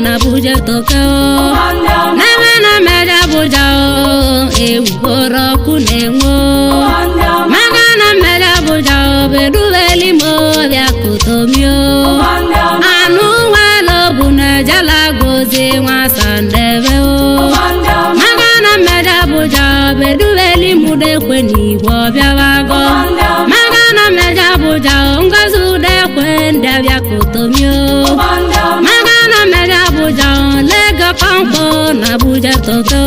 na Abuja toke n'ebe na mmeja Abuja ewu bụrụ ọkụ na-enwo maka na mmeja Abuja bedubeli m bịa kotomio anụ nwere bụ na ejela gozi nwa sandebe maka na mmeja Abuja bedubeli m dekwe n'igwe ọbịawago maka na mmeja Abuja ngozi udekwe ndị abịa kotomio maka na mmeja Abuja lego kọmkpọ na Abuja toto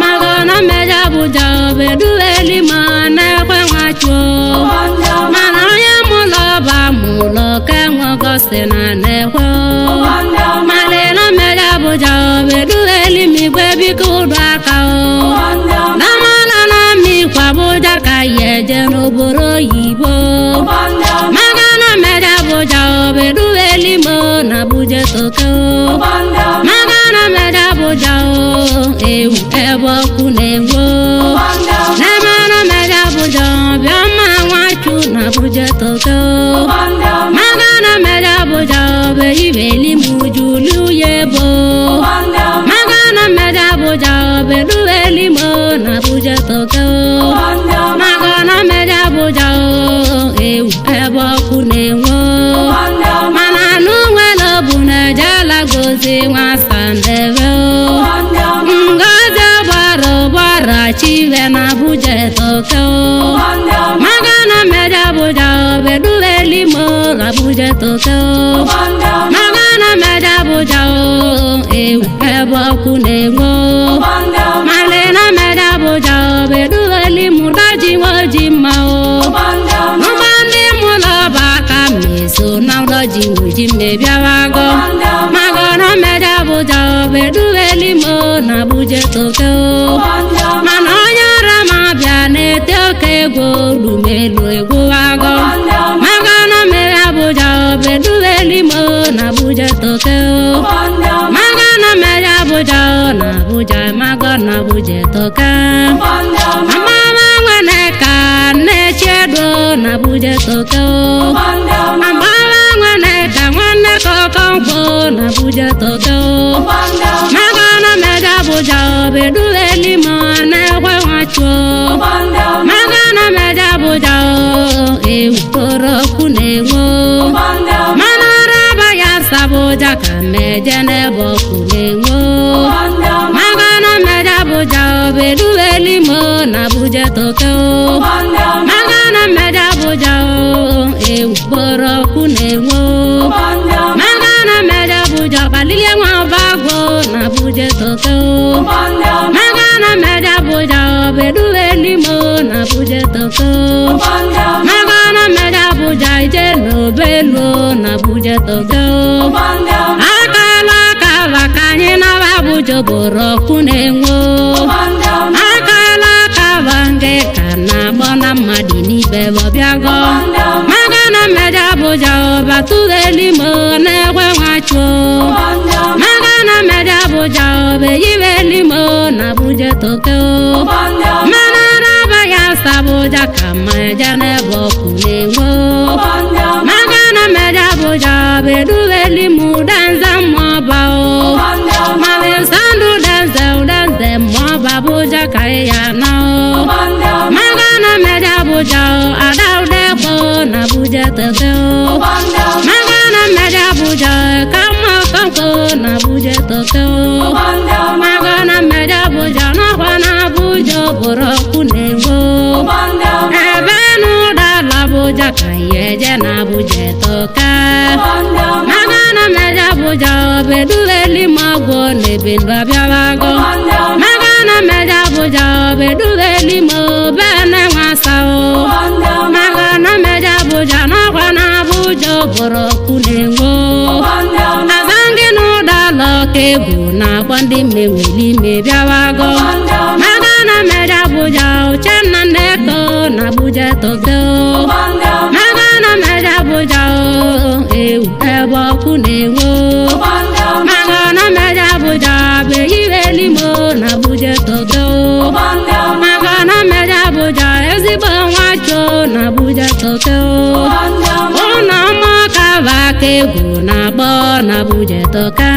maka na mmeja Abuja bedubeli m na-ekwe nwachuo mana onye mụlọ ba mụlọ ka enwegosi na na-ekwe malina mmeja Abuja bedubeli m igwe biko ụdọ aka namala na mmikwa Abuja ka ya eje n'obodo oyibo maka na mmeja Abuja bedubeli m na Abuja toke maka na mmeja Abuja ewu ebe ọkụ na-enwo n'ebe na mmeja Abuja bịa mma nwachu na Abuja toke maka na mmeja Abuja be ibeli m julu ya ebo maka na mmeja Abuja bedubeli m na Abuja toke maka na mmeja Abuja ewu ebe ọkụ na-enwo mana anụ nwere bụ na ejela gozi nwa sandebe ngozi gbara gbara chive na Abuja toke maka na mmeja Abuja bedubeli m na Abuja toke maka na mmeja Abuja ewu ebe ọkụ na-enwo malina mmeja Abuja bedubeli m daji nwoji mma ụgbọ ndị mụlọ bụ aka meso na ụlọ ji nwoji mmebiawago maka na mmeja Abuja bedubeli m na Abuja toke mana onye ọra ma bịa na-ete oke egwu olumelu egwuwago maka na mmeja Abuja bedubeli m na Abuja toke maka na mmeja Abuja na Abuja mago na Abuja toke mama nwene ka nne-chedo na Abuja toke mama nwene ka nwanne kọkọnkwo na Abuja toke maka na mmeja Abuja bedubeli m na-ekwe nwachuo maka na mmeja Abuja ewu kpọrọ ọkụ na-enwo mana araba ya Abuja ka mmeje n'ebe ọkụ na-enwo maka na mmeja Abuja bedubeli m na Abuja toke maka na mmeja Abuja ewu kpọrọ ọkụ na-enwo maka na mmeja Abuja kpalilie nwa ọbagwo na Abuja toke maka na mmeja Abuja bedubeli m na Abuja toke maka na mmeja Abuja ije n'obelu na Abuja toke akala akaba ka anyị naba Abuja bụrụ ọkụ na-enwo akala akaba nke ka na-agbọ na mmadụ n'ibe bọbịago maka na mmeja Abuja batubeli m na-ekwe nwachuo maka na mmeja Abuja beyibeli m na Abuja toke mana araba ya Abuja ka mmeja n'ebe ọkụ na-enwo maka na mmeja Abuja bedubeli m danza mmọba ma danze danze mmọba Abuja ka ya na maka na mmeja Abuja ada udekpo na Abuja toke maka na mmeja Abuja ka mma kọnkọ na Abuja toke maka na mmeja Abuja n'ọkwa na Abuja bụrụ ọkụ na-enwo ebe n'ụdala Abuja ka ya eje na Abuja toke maka na mmeja Abuja bedubeli m ọgwụ n'ebe ndụ abịawago maka na mmeja Abuja bedubeli m bene nwasa maka na mmeja Abuja n'ọkwa na Abuja bụrụ ọkụ na-enwo azangị n'ụdala ọka egwu na-akpọ ndị mmeweli ime bịawago maka na mmeja Abuja uchenna nneko na Abuja toke maka na mmeja Abuja ewu ebe ọkụ na-enwo maka na mmeja Abuja beyibeli m na Abuja toke maka na mmeja Abuja ezigbo nwacho na Abuja toke ụlọ mmụọ ka bụ aka egwu na-agbọ na Abuja etoka.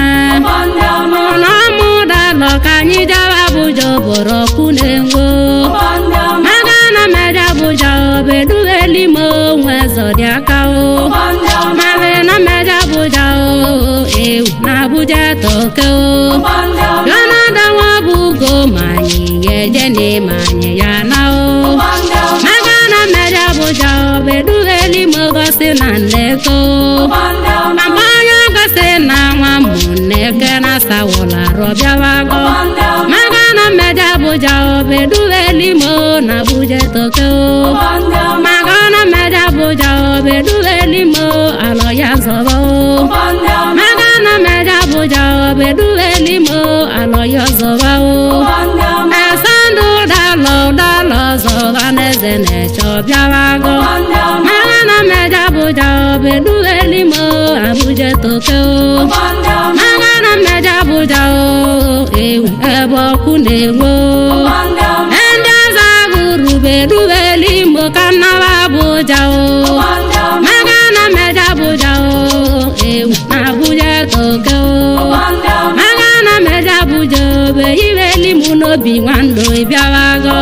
Na mụdalọ ka anyị jebe Abuja oboro ọkụ na-enwo. Maka na mmeje Abuja obedugheli m onwe zọdị aka o. Mali na mmeje Abuja o ewu na Abuja etoka o. Jonathan Nwabugo ma anyị ya eje n'ịma anyị ya na o. Maka na mmeje Abuja obedugheli m gosi na nneko. Mama onye gosi na nwa m nneke na sawụla rọbịawago. Maka na mmeje Abuja obedugheli m na Abuja etoka o. Maka na mmeje Abuja obedugheli m alọ ya zọrọ o. Maka na mmeje Abuja obedugheli m alọ ya zọrọ o. Esandụ dalọ dalọ zọba n'eze na-eche ọbịawago. Maka na mmeje Abuja obedugheli m Abuja etoka o. Maka na mmeje Abuja o ewu ebe ọkụ na-enwo. Ndị ọzọ agụrụ bedugheli m ka nnaba Abuja o. Maka na mmeje Abuja o ewu na Abuja etoka o. Maka na mmeje Abuja obe ibeli m n'obi nwando ịbịawago.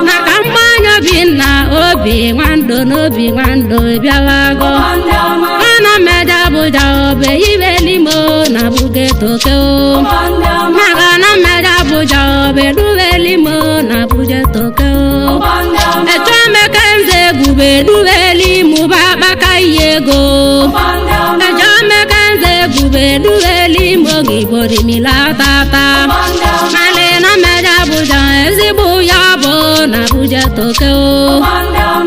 Maka mgbanye obi na obi nwando n'obi nwando ịbịawago. Ana mmeje Abuja obe ibeli m na Abuja etoka o. Maka na mmeje Abuja obe dugheli m na Abuja etoka o. Echomeke nze egwube dugheli m bụ akpaka ihe ego. Echomeke nze egwube dugheli m oge igborimila tata. Mali na mmeje Abuja ezigbo ya bụ na Abuja etoka o.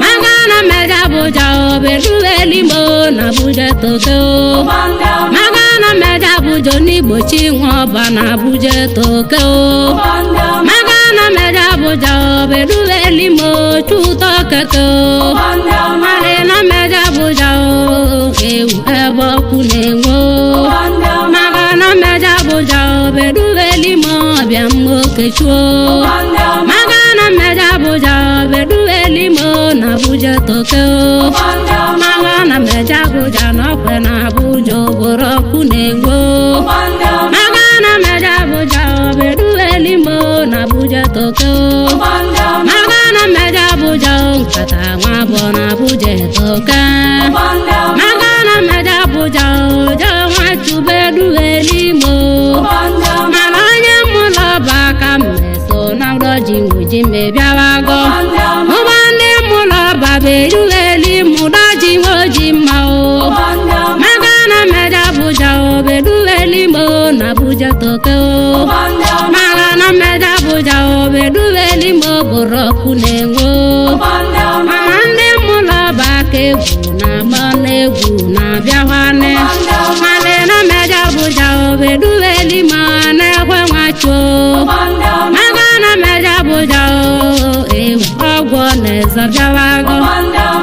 Maka na mmeje Abuja obe dugheli m na Abuja etoka o. Maka na mmeje Abuja n'igbochi nwa ọba na Abuja etoka o. Maka na mmeje Abuja obe dugheli m chụtọ keke o. Mali na mmeje Abuja o ewu ebe ọkụ na-enwo. Maka na mmeje Abuja obe dugheli m ọbịa m okechuo. Maka na mmeje Abuja obe dugheli m na Abuja etoka o. Maka na mmeje Abuja na ọkwe na Abuja oboro ọkụ na-enwo. Maka na mmeje Abuja obe dugheli m na Abuja etoka o. Maka na mmeje Abuja nkata nwa bụ na Abuja etoka. Maka na mmeje Abuja ojo nwa chube dugheli m o. Mana onye mụlọ bụ aka mmeso na ụdọji nwuji mmebiawago. Ụgbọ ndị mụlọ baba erugheli m ụdọji nwoji mma o. Maka na mmeje Abuja obedugheli m na Abuja etoka o. Maka na mmeje Abuja obedugheli m bụrụ ọkụ na-enwo. Mana ndị mụlọ bụ aka egwu na-agba n'egwu na-abịawane. Mali na mmeje Abuja obedugheli m na-ekwe nwachuo. Maka na mmeje Abuja o ewu ọgwụ na-eze bịawago.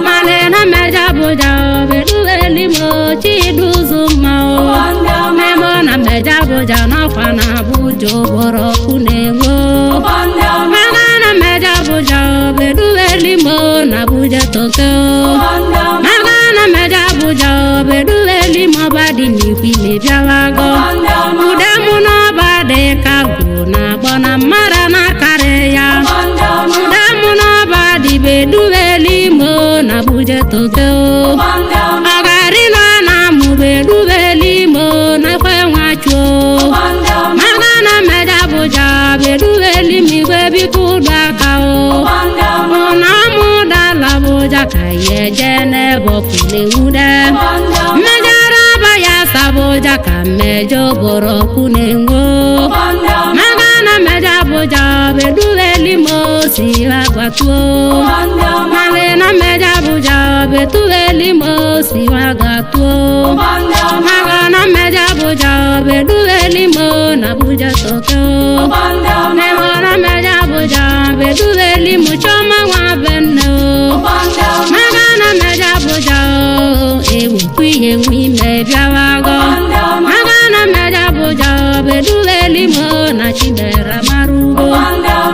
Mali na mmeje Abuja obedugheli m chiduzu mma o. Memo na mmeje Abuja n'ọkwa na Abuja oboro ọkụ na-enwo. Maka na mmeje Abuja obedugheli m na Abuja etoka o. Maka na mmeje Abuja obedugheli m ọba dị n'ikwu ime bịawago. Ude mụ n'ọba dị ka gwụ na-agbọ na mmara na-akarị ya. Ude mụ n'ọba dị bedugheli m na Abuja etoka o. Ọgarịla na mụ bedugheli m na-ekwe nwachuo. Maka na mmeje Abuja bedugheli m igwe biko ụdọ aka o. Ụna mụ dala Abuja ka ya eje n'ebe ọkụ na-enwude. Mmejara aba ya sabuja ka mmejọ bụrụ ọkụ na-enwo. Maka na mmeje Abuja bedugheli m si agbatuo. Mali na mmeje Abuja bedugheli m si agatuo. Maka na mmeje Abuja bedugheli m na Abuja etoka o. Memo na mmeje Abuja bedugheli m chioma nwa benne o. Maka na mmeje Abuja o ewu kwiye nwe ime bịawago. Maka na mmeje Abuja bedugheli m na Chidera marugo.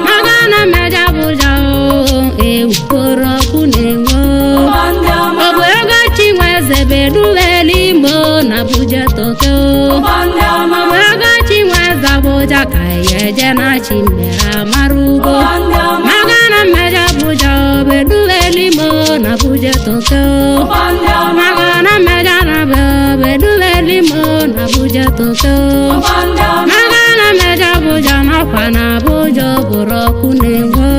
Maka na mmeje Abuja o ewu kporo ọkụ na-enwo. Ọ bụ ego Chinweze bedugheli m na Abuja ka ya eje na chi mere amarugo maka na mmeja Abuja obedubelimo na Abuja tokyo maka na mmeja na obedubelimo na Abuja tokyo maka na mmeja Abuja n'ọkwa na Abuja bụrụ ọkụ na-enwe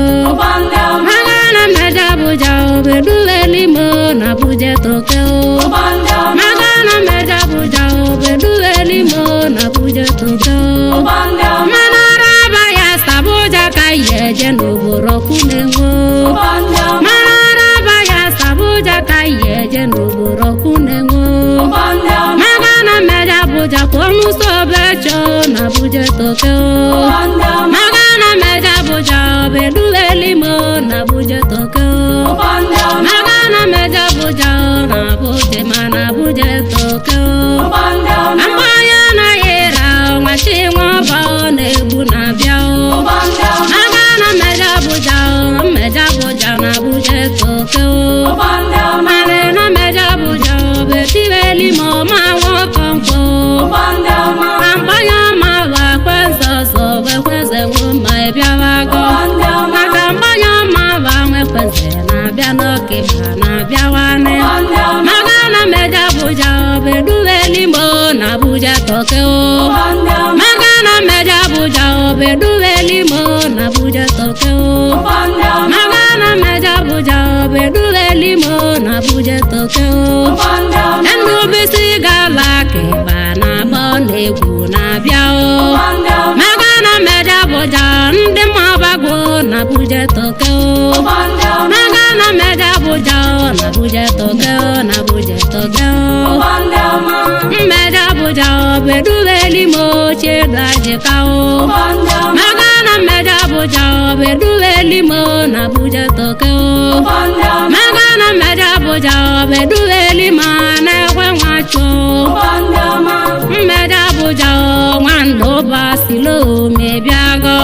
maka na mmeja Abuja obedubelimo na Abuja tokyo maka na mmeja Abuja obedubelimo na Abuja tokyo mana raba ya Abuja ka ya eje n'obodo ọkụ na-enwe mana raba ya Abuja ka ya eje n'obodo ọkụ na-enwe maka na mmeja Abuja kwọnụ sobecho na Abuja tokyo maka na mmeja Abuja obedubelimo na Abuja tokyo maka na mmeja Abuja na Abuja ma na Abuja tokyo mgbanya na yera nwachi nwa na-egbu na-abịa maka na mmeja Abuja na Abuja tokyo mana na mmeja Abuja obetibelimo ma nwokonko mgbanya ma wa kwenze ọzọ wekwenze nwo ma ịbịawago maka mgbanya ma wa nwekwenze na-abịa n'oke ma na-abịawane maka na mmeja Abuja obedubelimo na Abuja tokyo maka na mmeja Abuja obedubelimo na Abuja tokyo maka na mmeja Abuja obedubelimo na Abuja tokyo Nnubisi gala keba na agbọ na-egwu na-abịa o maka na mmeja Abuja ndị mmabagwo na Abuja tokyo maka na mmeja Abuja na Abuja tokyo na Abuja tokyo mmeja Abuja obedubelimo chedajika o maka na mmeja Abuja obedubelimo na Abuja tokyo maka na mmeja Abuja obedubelimo na-ekwe nwacho mmeja Abuja nwandụba silo mebiago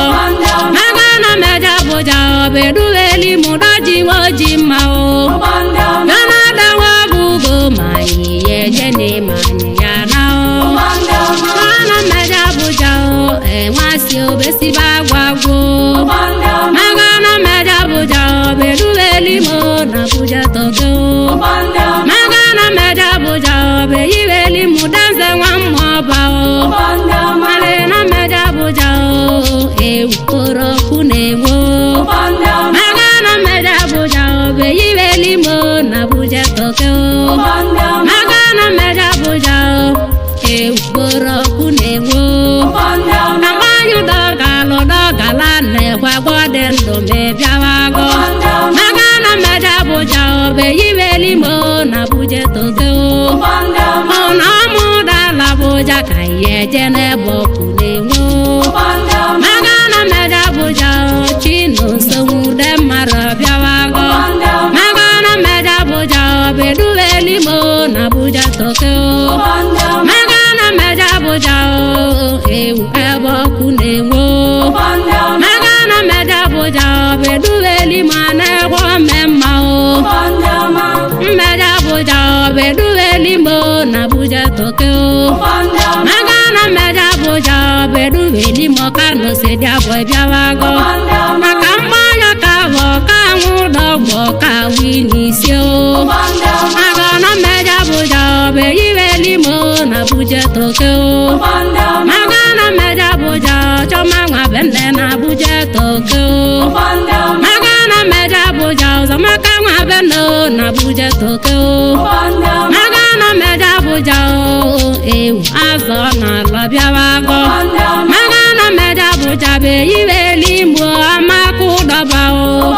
maka na mmeja Abuja obedubelimo dajiwo ji mma o ganadawa bugo ma anyị ya eje n'ịma anyị ya na o mana mmeja Abuja enwasi obesiba agwagwo maka na mmeja Abuja obedubelimo na Abuja tokyo maka na mmeja Abuja obeyibelimo danze nwa mmụọba o male na mmeja Abuja ewukoro ọkụ na-enwo maka na mmeja Abuja obeyibelimo na Abuja tokyo maka na mmeja Abuja ewukoro ọkụ na-enwo agbanyụ dọgalụ dọgala na-ekwagwọ dị ndụ ma ịbịawago maka na mmeja Abuja obeyibelimo na Abuja tokyo ọna ọmụdala Abuja ka ihe eje n'ebe ọkụ na-enwo maka na mmeja Abuja chinonsonwude mmadụ bịawago maka na mmeja Abuja obedubelimo na Abuja tokyo maka na mmeja Abuja ewu ebe ọkụ na-enwo maka na mmeja Abuja obedubelimo na-egwo mmemma o mmeja Abuja obedubelimo na Abuja tokyo maka na mmeja Abuja obedubelimo Kano si dị abụọ bịawago maka mmanya ka bụ ka anwụ dọgbọ ka wi n'isi o maka na mmeja Abuja obeyibelimo na Abuja tokyo maka na mmeja Abuja chọma nwa benne na Abuja tokyo maka na mmeja Abuja ụzọmaka nwa benne na Abuja tokyo maka na mmeja Abuja ewu azọ na ala bịawago maka na mmeja Abuja beyibelimo amaka ụdọba o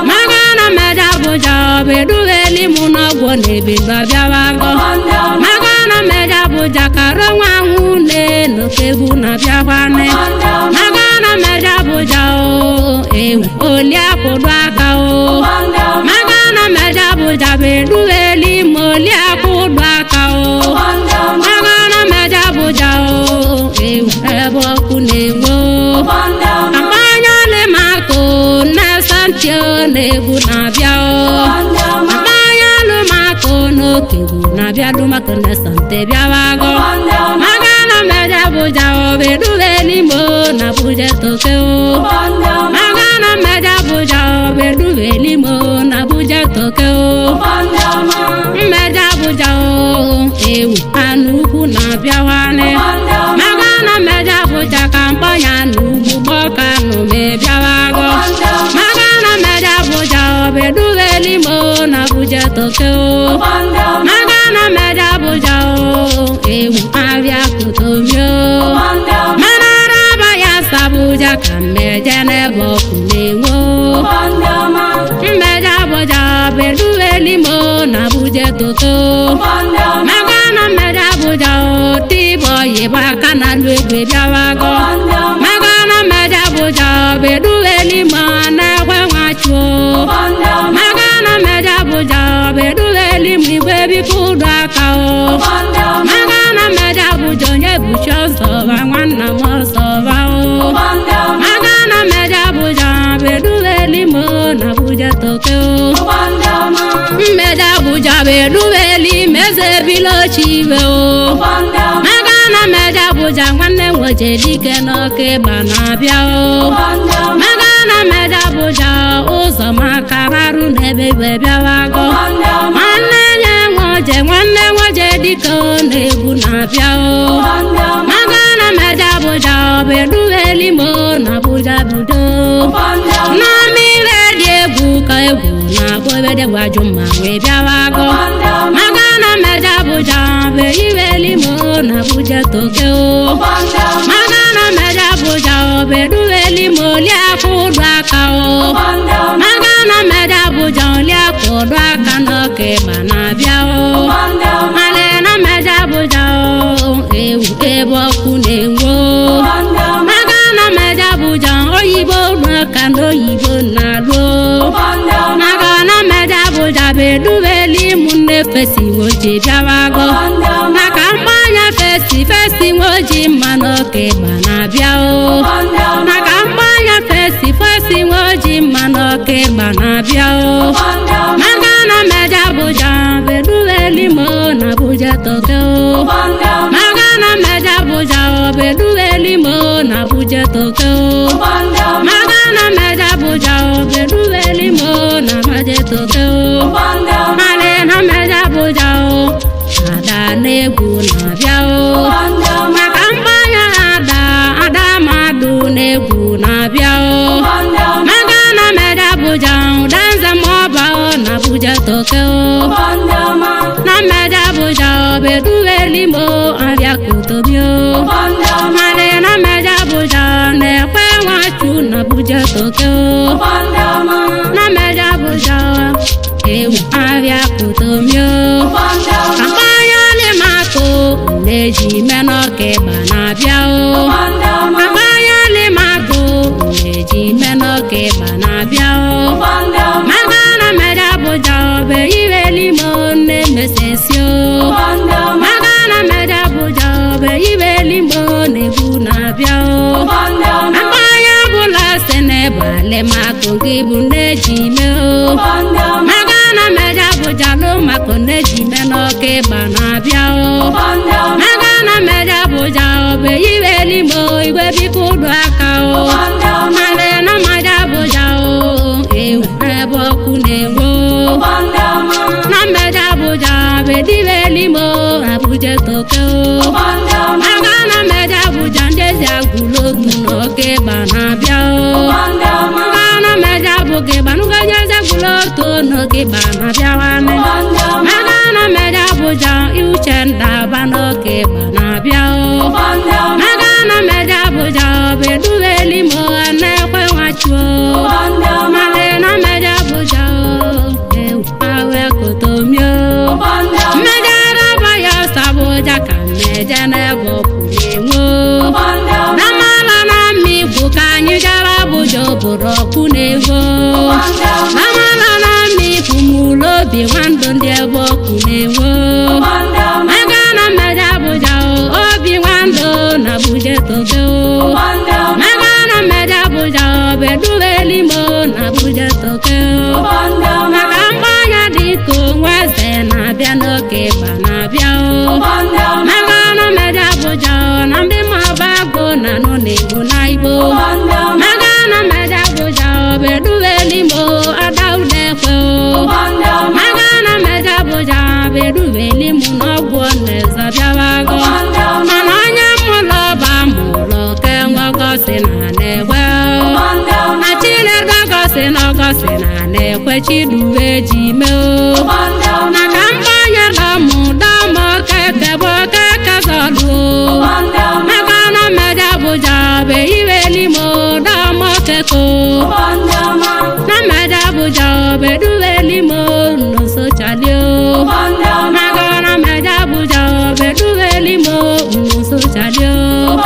maka na mmeja Abuja obedubelimo n'ọgwụ na ebido bịawago maka na mmeja Abuja karo nwa nwune n'okegwu na-abịakwane maka na mmeja Abuja ewu oli akwụdo aka o maka na mmeja Abuja bedubelimo oli akwụdo aka o maka na mmeja Abuja ewu ebe ọkụ na-enwo agbanya lemako na santio na-egwu na-abịa o agbanya lụmako n'okegwu na-abịa lụmako na sante bịawago maka na mmeja Abuja bedubelimo na Abuja toke o. Maka na mmeja Abuja bedubelimo na Abuja toke o. Mmeja Abuja o ewu anụ ukwu na-abịawanị. Maka na mmeja Abuja ka mkpọnya n'ugwu gbọka nụ mebiawago. Maka na mmeja Abuja bedubelimo na Abuja toke o. Maka na mmeja Abuja o ewu abịa kutomio. Mana araba ya sabuja ka mmeje n'ebe ọkụ na-enwo. Mmeja Abuja bedubelimo na Abuja toke o. Maka na mmeja Abuja o tibọ yiba aka na alụ egwe bịawago. Maka na mmeja Abuja bedubelimo na-ekwe nwachuo. Maka na mmeja Abuja bedubelimo igwe biko ụdọ aka o. Maka na mmeja Abuja onye buchi ọzọ ba nwanna m ọzọ ba o. Maka na mmeja Abuja bedubelimo na Abuja toke o. Mmeja Abuja bedubelimo eze bilochi iwe o. Maka na mmeja Abuja nwanne nwoje dike n'ọka ịgba na-abịa o. Maka na mmeja Abuja ụzọ maka rarụ n'ebe igwe bịawago. Nwanne nye nwoje nwanne nwoje dike na-egwu na-abịa o. Maka na mmeja Abuja bedubelimo na Abuja bido. Na mmiri dị egwu ka egwu na-abụ ebe dị gwaju ma wee bịawago. Maka na mmeja Abuja be iwelimo na Abuja toke o. Maka na mmeja Abuja bedubelimo liakụ ụdọ aka o. Maka na mmeja Abuja liakụ ụdọ aka n'ọka ịgba na-abịa o. Male na mmeja Abuja o ewu ebe ọkụ na-enwo. Maka na mmeja Abuja oyibo ụmụaka na oyibo na-alụ. Maka na mmeja Abuja bedubelimu nne fesi nwoji bịawago. Maka mgbanya fesi fesi nwoji mma n'oke ịgba na-abịa o. Maka mgbanya fesi fesi nwoji mma n'oke ịgba na-abịa o. Maka na mmeja Abuja bedubelimo na Abuja toke o. Maka na mmeja Abuja bedubelimo na Abuja toke o. Maka na mmeja Abuja bedubelimo na Abuja toke o. Male na mmeja Abuja o ada na-egwu na-abịa o. Maka mgbanya ada ada mmadụ na-egwu na-abịa o. Maka na mmeja Abuja ụdanze ma ọba o na Abuja toke o. Na mmeja Abuja bedubelimo abịa kutobi o. Male na mmeja Abuja na-ekwe nwachu na Abuja toke o. Na mmeja Abuja ewu abịa kutomi o. Kampanya limako na-eji menọka ịgba na-abịa o. Kampanya limako na-eji menọka ịgba na-abịa o. Maka na mmeja Abuja be iwelimo na-emesesi o. Maka na mmeja Abuja be iwelimo na-egwu na-abịa o. Kampanya bụla sị n'ịbalị mako gị bụ nneji me o. Maka na mmeja Abuja lụ mako nneji me n'ọka ịgba na-abịa o. Maka na mmeja Abuja be iwelimo igwe biko ụdọ aka o. Male na mmeja Abuja o ewu ebe ọkụ na-enwo. Na mmeja Abuja bedibelimo Abuja toke o. Maka na mmeja Abuja ndị ezi agwụla otu n'ọka ịgba na-abịa o. Maka na mmeja abụghị gbanụgo nye ezi agwụla otu n'oge ịgba na-abịawanị. Maka na mmeja Abuja uche ndaba n'oke ịgba na-abịa o. Maka na mmeja Abuja bedubelimo na-ekwe nwachuo. Male na mmeja Abuja ewu awe kotomio. Mmeja araba ya sabuja ka mmeja n'ebe ọkụ na-enwo. Na mala na mmigwu ka anyị gara Abuja obodo ọkụ na-enwo. Na mala na mmigwu mụlụ obi nwandụ ndị ebe ọkụ na-enwo. Maka na mmeja Abuja obi nwandụ na Abuja tobe o. Maka na mmeja Abuja bedubelimo na Abuja toke o. Maka mgbanya dịka onwe eze na-abịa n'oke ịgba na-abịa o. Maka na mmeja Abuja na ndị maba agụ Maka na mmeja Abuja bedubelimo adaudekwe o. Maka na mmeja Abuja bedubelimu n'ọgwụ n'ezọbịawago. Mana onye mụlọ ba mụlọ ke nwogosi na na-ekwe o. Na Chinedu gosi na ọgọsi na na-ekwe Chiduwe ji mee o. Na ka mgbanye dọmụ dọmụ keke bụ keke zọlụ o. Maka na mmeja Abuja bụ iwelimo dọmụ keko. Na mmeja Abuja bụ eduwelimo nsochali o. Maka na mmeja Abuja bụ eduwelimo nsochali o.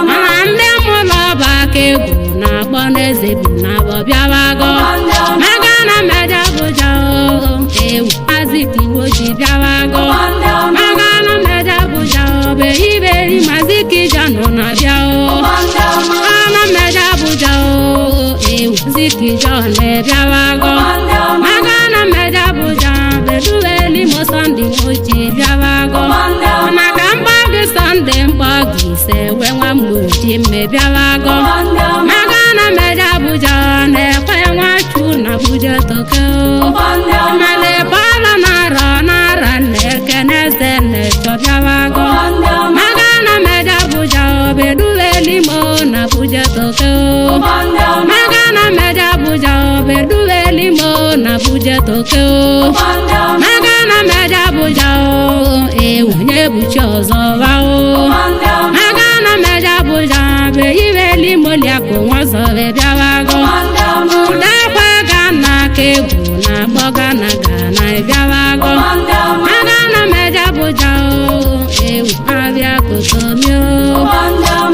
Mana ndị mụlọ bụ aka egwu na-akpọ n'eze bụ na bịawago. Maka na mmeja Abuja ewu azikiwo ji bịawago. Maka na mmeja Abuja bụ iberi mazikija nọ na-abịa o. Ana mmeja Abuja ewu zikija na-abịawago. Maka na mmeja Abuja bụ eduweli mo Sọnde mochi bịawago. Maka mkpọ gị Sọnde mkpọ gị ise wee nwa mgbochi mmebiawago. Maka na mmeja Abuja na-ekwe nwachu na Abuja toke o. Male bala nara nara na-eke n'eze na-echọbịawago. Maka na mmeja Abuja obeduwelimo na Abuja toke o. Maka na mmeja Abuja obeduwelimo na Abuja toke o. Maka na mmeja Abuja o ewu onye buchi ọzọ wa o. Maka na mmeja Abuja bụ iwelimo liakụ nwọzọ bịawago. Udekwe gana ka egwu na-akpọ gana gana bịawago. Maka na mmeja Abuja o ewu abịa kotomi o.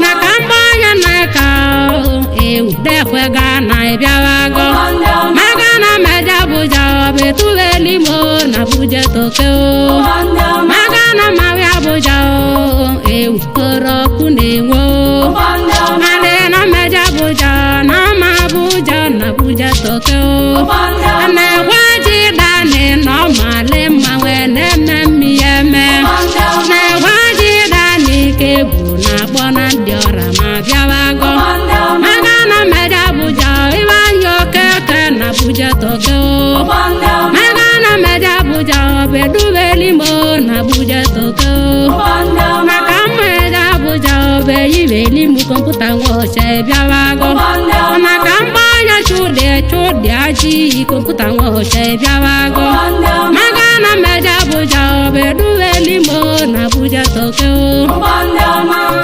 Na ka mgbanya na-eka o ewu dekwe gana bịawago. Maka na mmeja Abuja ọ bụ etuwelimo na Abuja toke o. Maka na mmawi Abuja o ewu koro ọkụ na-enwe o. Male na mmeja Abuja na ama Abuja na Abuja toke o. Na-ekwe ji dani na ọmali mma wee na-eme mmi ya eme. Na-ekwe ji dani ka egwu na-akpọ na ndị ọra ma bịawago. Maka na mmeja Abuja iwe anya okeke na Abuja toke o. Maka na mmeja Abuja ọ bụ eduwelimo na Abuja toke o. Maka mmeja Abuja ọ bụ eyiwelimu kọmputa nwoche bịawago. Maka mgbanya chụdị chụdị aji kọmputa nwoche bịawago. Maka na mmeja Abuja ọ bụ eduwelimo na Abuja toke o.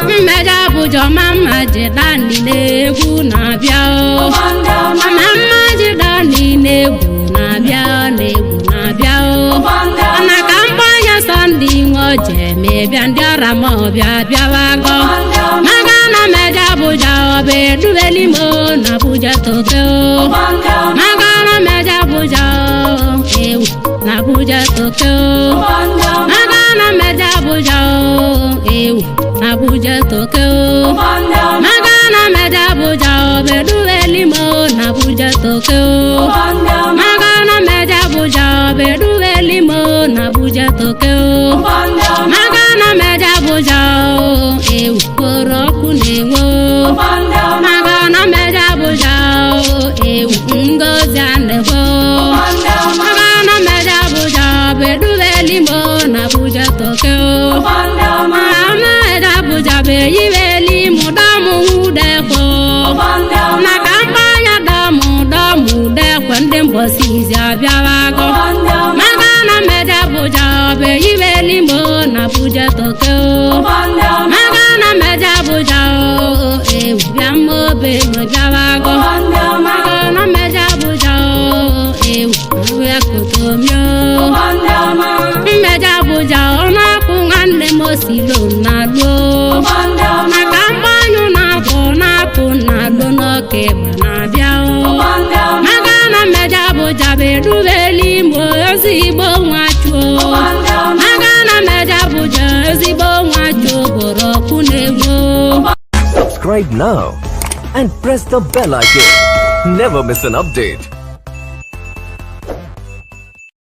Mmeja Abuja ọma mma ji dani na-egwu na-abịa o. Mama mma ji dani na-egwu na-abịa na-egwu na-abịa o. Mana ka mgbanya Sọnde nwe oje mebịa ndị ọra ma ọbịa bịawago. Maka na mmeja Abuja ọ bụ eduwelimo na Abuja toke o. Maka na mmeja Abuja ewu na Abuja toke o. Maka na mmeja Abuja ewu na Abuja toke o. Maka na mmeja Abuja ọ bụ eduwelimo na Abuja toke o. Maka na mmeja Abuja ọ bụ eduwelimo na Abuja toke o. Maka na mmeja Abuja ewu koro ọkụ na-enwe o. Maka na mmeja Abuja ewu ngozi a na-ekwe o. Maka na mmeja Abuja ọ bụ eduwelimo na Abuja toke o. Mmeja Abuja bụ eyiwelimu dọmụ udekwe o. Na ka mgbanya dọmụ dọmụ udekwe ndị mbọsi izi abịawago. Maka na mmeja Abuja ọ bụ eyiwelimo na Abuja toke o. Maka na mmeja Abuja ewu bịa mma obe bịawago. Maka na mmeja Abuja ewu abịa kotomi o. Mmeja Abuja ọ na-akwụ nwanne m osilo na-alụ. Maka mgbanyụ na-akwụ na-akwụ na-alụ n'oke ma na-abịa o. Maka na mmeja Abuja bụ eduwelimo ezigbo nwachuo. Maka na mmeja Abuja ezigbo nwachuo bụrụ ọkụ na-enwe o. Subscribe now and press the bell icon. Never miss an update.